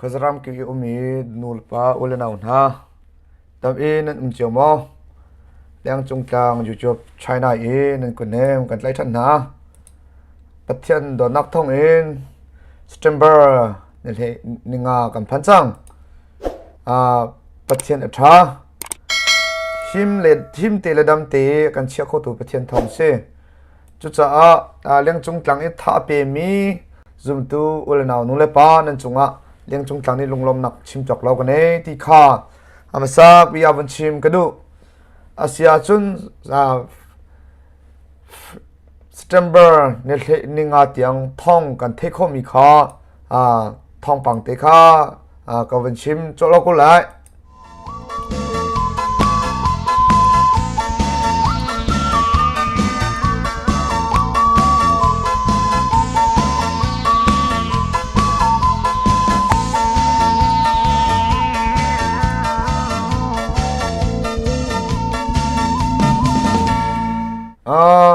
Khuazaram kip i ummi nu le pa u le nau hna, tam i nan um cio maw? Lengcung tlang YouTube China i nan kutnem kan tlaih ṭhan hna. Pathian dawtnak thawngin September ni nga kan phan cang. Pathian a ṭha. Him le him te le dam te kan chiah khotu Pathian thawng si. Cucaah lengcung tlang i tha a pemi zumtu u le nau nu le pa nan cungah lengcung tlang nih lunglawmnak chim cawk lo kan ei ti kha a hmasa bia vun chim ka duh. Asiahcun September ni nga tiang thong kan theih khawhmi kha thawngpang te kha ka vun chim cawk lo ko lai.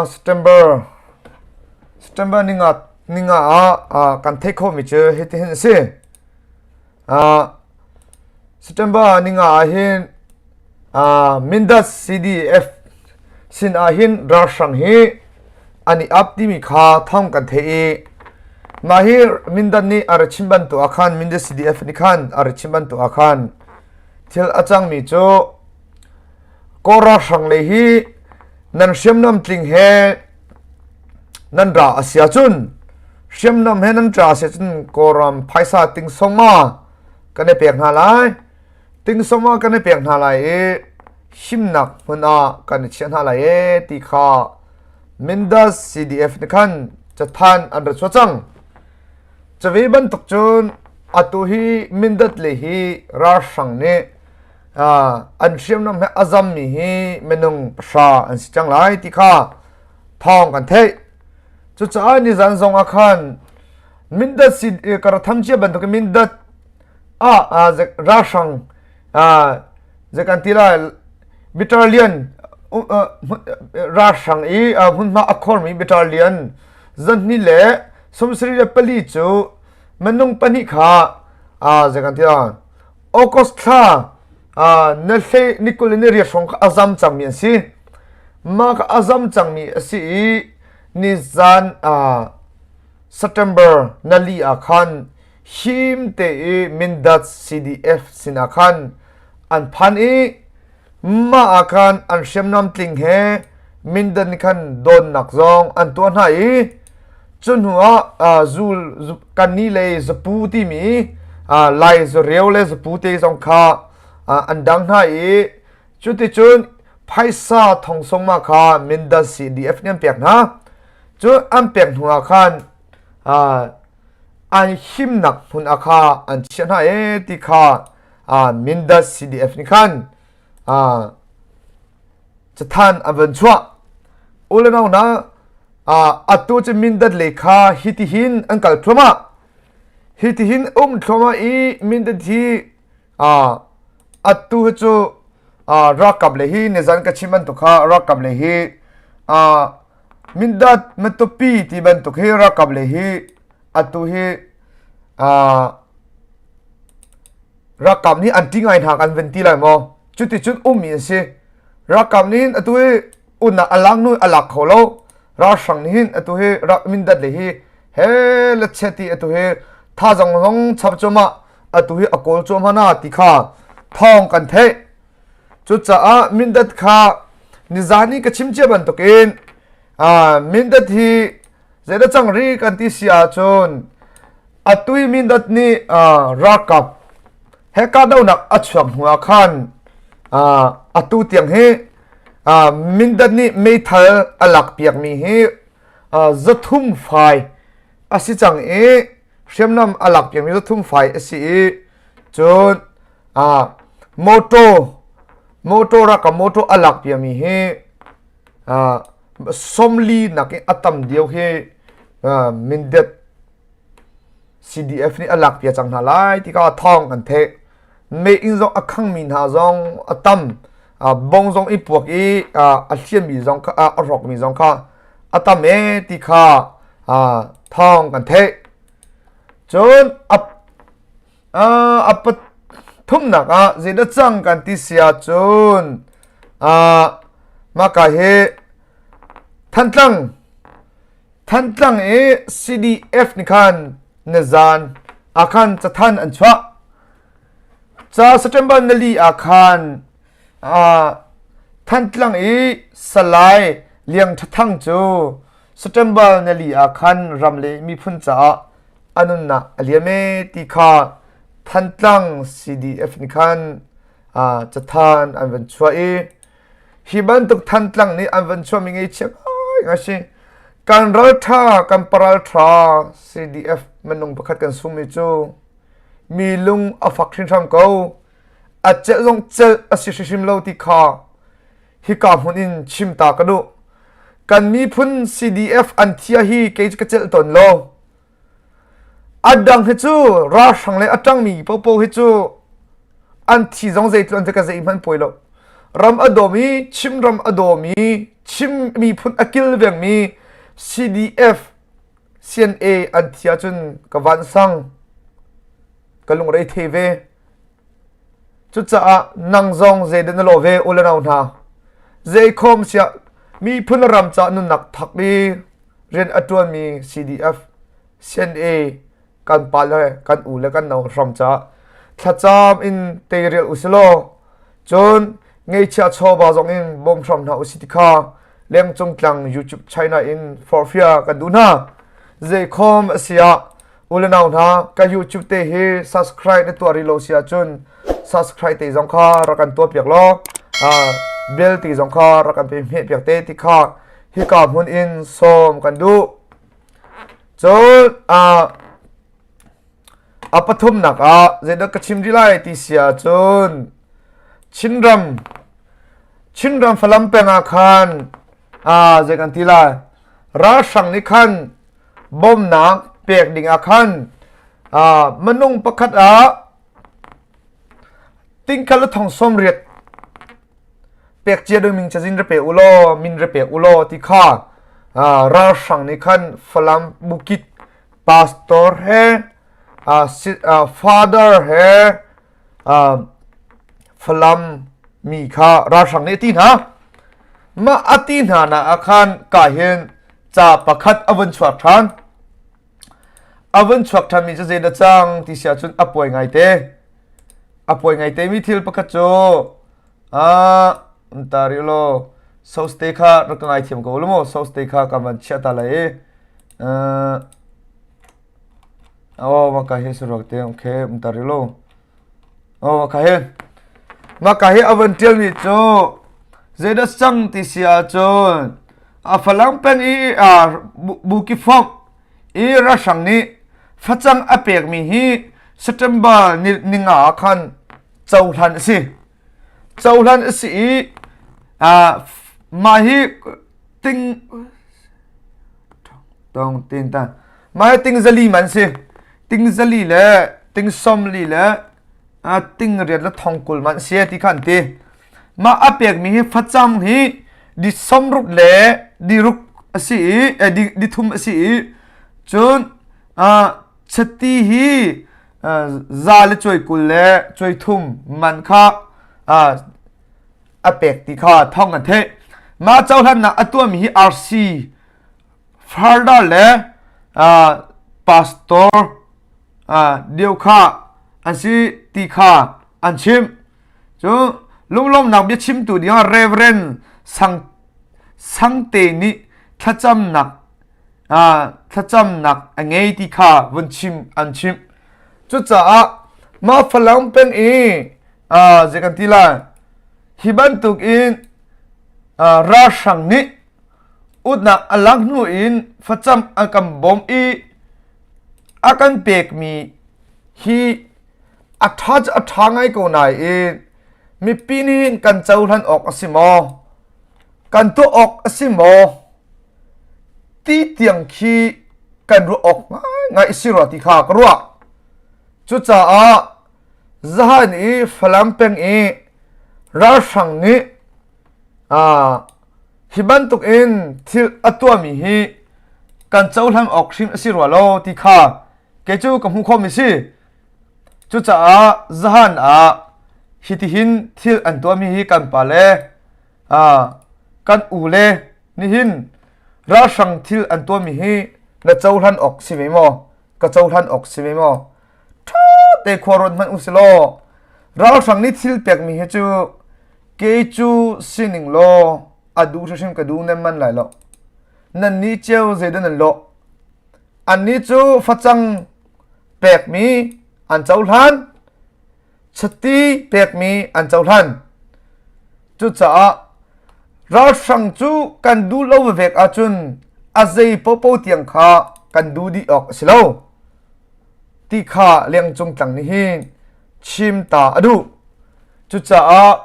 September September ninga ah kan theih khawhmi cu hitihin a si. September ninga ah hin Mindat CDF sin ah hin ralhrang hi an i ap timi kha thawng kan theih i mah hi Mindat nih a ra chim bantuk ah khan Mindat CDF nih khan a ra chim bantuk ah khan thil a cangmi cu Kawl ralhrang lei hi nan hriamnam tling he nan ra a si ahcun hriamnam he nan ra a si ahcun Kawlram phaisa ting sawma kan i pek hna lai. Ting sawma kan i pek hna lai i himnak hmun ah kan i chiah hna lai e ti kha Mindat CDF nih khan cathan an ra chuah cang. Cavi bantuk cun atu hi Mindat le hi ralhrang nih an hriamnam he a zammi hi minung pahra an si cang lai ti kha thawng kan theih. Cucaah nizan zong ah khan Mindat si ka ra tham cia bantukin Mindat ah ralhrang zei kan ti lai battalion ralhrang i hmunhma a khormi battalion zanhnih le 74 cu minung pahnih kha zei kan ti lai August thla na hlei ni kul in ni riat hrawng kha a zam cangmi an si. Mah kha a zam cangmi a si i nizan September nali ah khan him te i Mindat CDF sinah khan an phan i mah ah khan an hriamnam tling he Mindat nih khan dawnnak zong an tuah hna i cu hnu ah zul kanni lei zapu timi lai zureu le zapu te zong kha an dang hna i cuticun phaisa thong songma kha Mindat CDF nih an pek hna. Cu an pek hnu ah khan an himnak hmun ah kha an chiah hna e ti kha Mindat CDF nih khan cathan an van chuah. U le nau hna atu cu Mindat lei kha hitihin an kal thluahmah. Hitihin um thluahmah i Mindat hi Atu hi cu ralkap le hi nizan ka chim bantuk kha ralkap le hi Mindat Matupi ti bantuk hi ralkap le hi atu hi ralkap nih an ṭih ngai hna kan van ti lai maw? Cuticun ummi an si. Ralkap nih atu hi unnak a lak nu a lak kho lo. Ralhrang nih hin atu hi Mindat le hi he le cheti atu hi thazang zong chap cuahmah atu hi a kawl cuahmah na ti kha thawng kan theih. Cucaah Mindat kha nizan i ka chim cia bantukin Mindat hi zeidah cang ri kan ti si ahcun atu i Mindat nih ralkap he kahdohnak a chuak hnu ah khan atu tiang hi Mindat nih meithal a lakpiakmi hi 300 fai a si cang i hriamnam a lakpiakmi 300 fai a si i cun motor motor ralkap motor a lakpiakmi hi 40 nakin a tam deuh hi Mindat CDF nih a lakpiak cang hna lai ti kha thawng an theih. Mei-inn zong a khangmi hna zong a tam. Bong zong i puak i a hliammi zong kha a hrawkmi zong kha a tam e ti kha thawng kan theih. Cun a A pathumnak ah zeidah cang kan ti si ahcun mah hi Thantlang Thantlang i CDF nih khan nizan ah khan cathanh an chuah. Ca September nili ah khan Thantlang i Salai Liang Ṭha Thang cu September nili ah khan ram le miphun caah a nunnak a liam ee ti kha Thantlang CDF nih khan cathan an van chuah i hi bantuk Thantlang nih an van chuahmi ngeichia ngai a si. Kan ralṭha, kan paralṭha CDF minung pakhat kan sungmi cu mi lung a fak hringhran ko. A celh zong celh a si hrimhrim lo ti kha hika hmun in chim ta ka duh. Kan miphun CDF an thia hi kei cu ka celh tawn lo. A dang hi cu ralhrang le a ṭangmi popo hi cu an thi zong zeitluk an ka zei hmanh pawi lo. Ram a dawmi, Chim ram a dawmi, Chim miphun a kilvengmi CDF CNA an thi ahcun ka vansang. Ka lungrei the ve. Cucaah nang zong zeidah na lawh ve u le nau hna? Zeikhom siah miphun le ram caah nunnak thak i rian a ṭuanmi CDF, CNA kan pa le kan u le kan nau hram caah thlacam in teirial u si law cun ngeihchiah chawva zong in bawm hram hna u si ti kha lengcung tlang YouTube China in forhfiah kan duh hna. Zeikhom a si ah U le nau hna, ka YouTube te hi subscribe na tuah rih lo si ahcun subscribe te zong kha rak kan tuah piak law bell ti zong kha rak kan pe hmeh piak te ti kha hika hmun in sawm kan duh. Cun a pathumnak ah zeidah ka chim rih lai ti si ahcun Chinram Chinram Falam peng ah khan zei kan ti lai ralhrang nih khan bawmnak pek ding ah khan minung pakhat ah tingkhat le thong 80 pek cia ding min cazin ra pe u law min ra pek u law ti kha ralhrang nih khan Falam Bukit pastor he father he Falam mi kha ralhrang nih a ti hna. Mah a ti hna na ah khan ka hin ca pakhat a vun chuak ṭhan. A vun chuak ṭhanmi cu zeidah cang ti si ahcun a puai ngaite. A puai ngaite mi thil pakhat cu ta rih law sos te kha rak ka ngaithiam ko lu mu sos te kha ka van chiah ta lai i Oh, maka hi suruak te okay um tar lo. Oh, maka hi. Maka hi avan tial mi cu zeidah cang ti si ahcun a falang peng i a buki fong i ralhrang nih facang a pekmi hi September ni ninga ah khan cohlan a si. Cohlan a si i mah hi ting tong tin ta mah hi ting zali man si ting zali le ting 40 le ting riat le thong kul man si ti khan ti mah a pek mi hi facang hi di 60 le di ruk a si i di thum a si i cun chati hi za le cuai kul le cuai thum man kha a pek ti kha thong an theih. Mah cohlannak a tuahmi hi RC Farda le pastor deu kha an si ti kha an chimh. Cu lunglawmnak biachimtu dingah Reverend Sang Sangte nih thlacamnak thlacamnak a ngei ti kha vun chim an chimh. Cucaah mah Falam peng i zei kan ti lai hi bantuk in ralhrang nih utnak a lang hnu in facam an kan bawm i a kan pekmi hi a ṭha cu a ṭha ngai ko nain mipi nih kan cohlan awk a si maw kan tuah awk a si maw ti tiang khi kan ruah awk ngaingai a si rua ti kha ka ruah cucaah Zahan i Falam peng i ralhrang nih hi bantuk in thil a tuahmi hi kan cohlang awk hrim a si rua lo ti kha kei cu ka hmuh khawhmi si. Cucaah zahan ah hitihin thil an tuahmi hi kan pa le kan u le nihin ralhrang thil an tuahmi hi na cohlan awk si ve maw? Ka cohlan awk si ve maw? Ṭha te khua ruat hmanh u si law ralhrang nih thil pekmi hi cu kei cu sining law a duh hrimhrim ka duh nem man lai lo. Nan nih cio zeidah nan lawh? Annih cu facang pekmi an cohlan, chiti pekmi an cohlan. Cucaah ralhrang cu kan duh lo vevek ahcun a zei popo tiang kha kan duh dih awk a si lo ti kha lengcung tlang nih hin chim ta a duh. Cucaah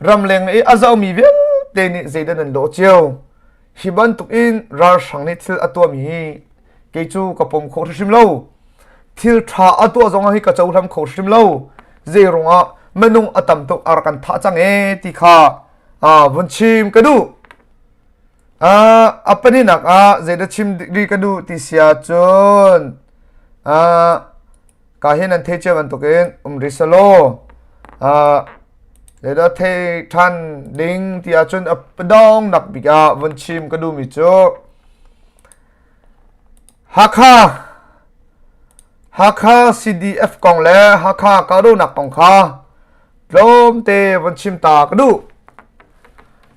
ramleng i a zohmi vialte nih zeidah nan lawh cio? Hi bantuk in ralhrang nih thil a tuahmi hi kei cu ka pom kho hrimhrim lo. Thil ṭha a tuah zong ah hi ka cohlam kho hrim lo. Zei ruangah minung a tam tuk a rak kan thah cang ee ti kha vun chim ka duh. A pahnihnak ah zeidah chim rih ka duh ti si ahcun ka hin an thei cia bantukin um rih selaw zeidah thei ṭhan ding ti ahcun a dongnak bik ah vun chim ka duhmi cu Hakha Hakha CDF kong le Hakha kahdohnak kong kha tlawmte vun chim ta ka duh.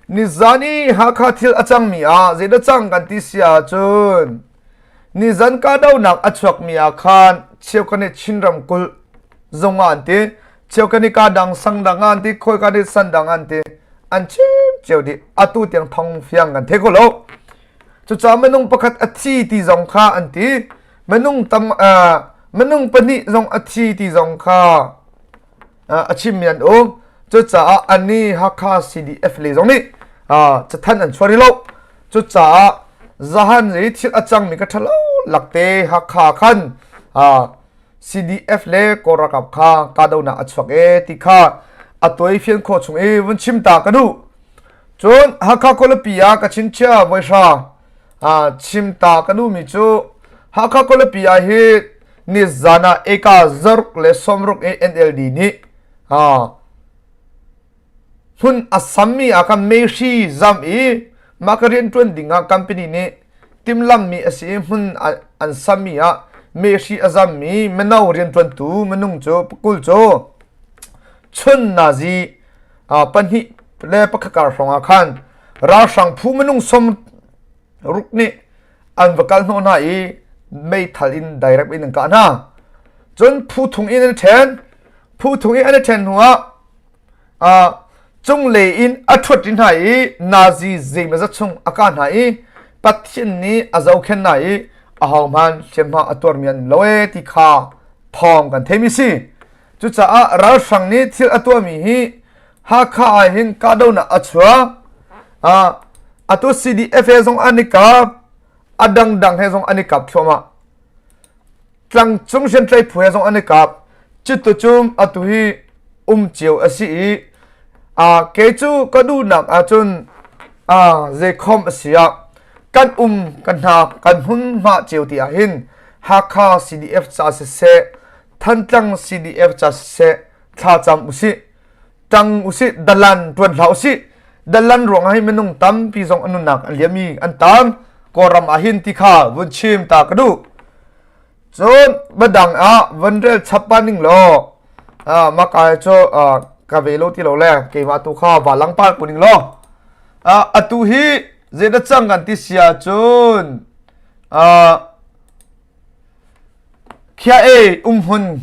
Nizan i Hakha thil a cangmi ah zeidah cang kan ti si ahcun nizan kahdohnak a chuakmi ah khan cheukhat nih Chin ramkulh zung ah an ti, cheukhat nih ka dang sang dang ah an ti, khawika nih san dang ah an ti, an chim cio dih. Atu tiang thong fiang kan thei kho lo. Cucaah minung pakhat a thi ti zong kha an ti. Minung tam minung pahnih zong a thi ti zong kha a chimmi an um. Cucaah annih Hakha CDF le zong nih cathanh an chuah rih lo. Cucaah zahan i thil a cangmi ka ṭhalo lakte Hakha khan CDF le Kawl ralkap kha kahdohnak a chuak e ti kha a tuaifian khawh chung i vun chim ta ka duh. Cun Hakha khualipi ah ka chinchiah voihra chim ta ka duhmi cu Hakha khualipi ah hi nizan ah eka zaruk le sawmruk i NLD nih hmun a sammi ah khan mehri zam i mah ka rianṭuan ding ah company nih timhlamhmi a si i hmun an sammi ah mehri a zammi mino rianṭuantu minung cu pakul cu chun nazi pahnih le pakhat kar hrawng ah khan ralhrang phu minung som ruk nih an va kal hnawh hna i meithal in direct in an kah hna. Cun phu thung in an ṭhen. Phu thung in an i ṭhen hnuah cunglei in a ṭhuat hna i Nazi zeimawzat chung a kah hna i Pathian nih a zohkhenh hna i ahohmanh hliamhma a tuarmi an um lo ee ti kha thawng kan theimi si. Cucaah ralhrang nih thil a tuahmi hi Hakha ah hin kahdohnak a chuak. Atu CDF he zong an i kap. A dangdang he zong an i kap thluahmah. Tlangcung hriamtlai phu he zong an i kap. Cutucum atu hi um cio a si i kei cu ka duhnak ahcun zeikhom a si ah kan um kan hna kan hmunhma cio ti ahhin Hakha CDF ca siseh Thantlang CDF ca siseh thlacam usih ṭang usih dalan ṭuan hlah usih dalan ruangah hi minung tampi zong an nunnak an liam i an tam Kawlram ah hin ti kha vun chim ta ka duh cun badang ah von rel chap pa ning law maka cu ka ve lo ti lo le keimah tu kha va lang par ku ning law atu hi zeidah cang kan ti sia cun Khia e umhmun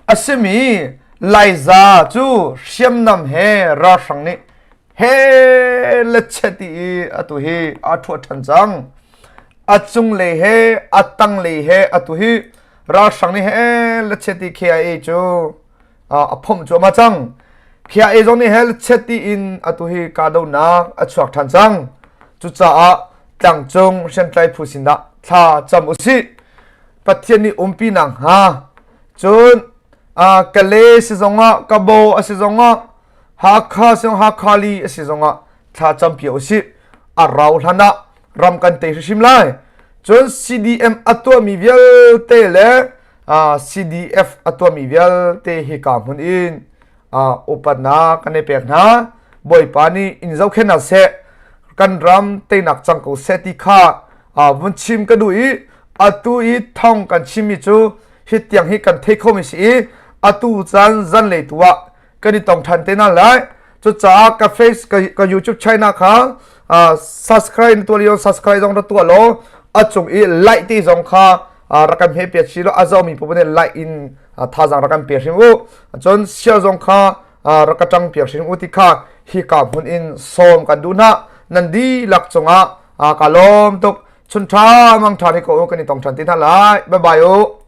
a simi Laiza cu hriamnam he ralhrang nih he le chet i atu hi aa ṭhuah ṭhan cang. A cunglei he a tanglei he atu hi ralhrang nih he le chet i KIA cu a phomh cuahmah cang. KIA zong nih he le chet in atu hi kahdohnak a chuak ṭhan cang. Cucaah tlangcung hriamtlai phu sinah thla cam usih. Pathian nih umpi nakhnga cun Kale si zongah Kabo a si zongah Hakha si zongah Hakha li a si zongah thla campi usih. A rau hlan ah ram kan tei hrimhrim lai. Cun CDM a tuahmi vialte le CDF a tuahmi vialte hika hmun in upatnak kan i pek hna. Bawipa nih in zohkhenh hna seh, kan ram teinak cang ko seh ti kha vun chim ka duh i atu i thong kan chimmi cu hi tiang hi kan thei khomi si i atu caan zanlei tu ah kan i tong ṭhan te hna lai. Cucaah ka face ka YouTube channel kha subscribe na tuah lio subscribe zong ra tuah law a cung i like ti zong kha rak kan hme piak si law a zomi paoh nih like in thazaang rak kan pe hrim u. Cun share zong kha rak ka ṭang piak hrim u ti kha hika hmun in sawm kan duh hna. Nan dihlak cungah ka lawm tuk. Chun ṭha mang ṭha ni ko u kan i tong ṭhan ti hna lai. Bye bye u.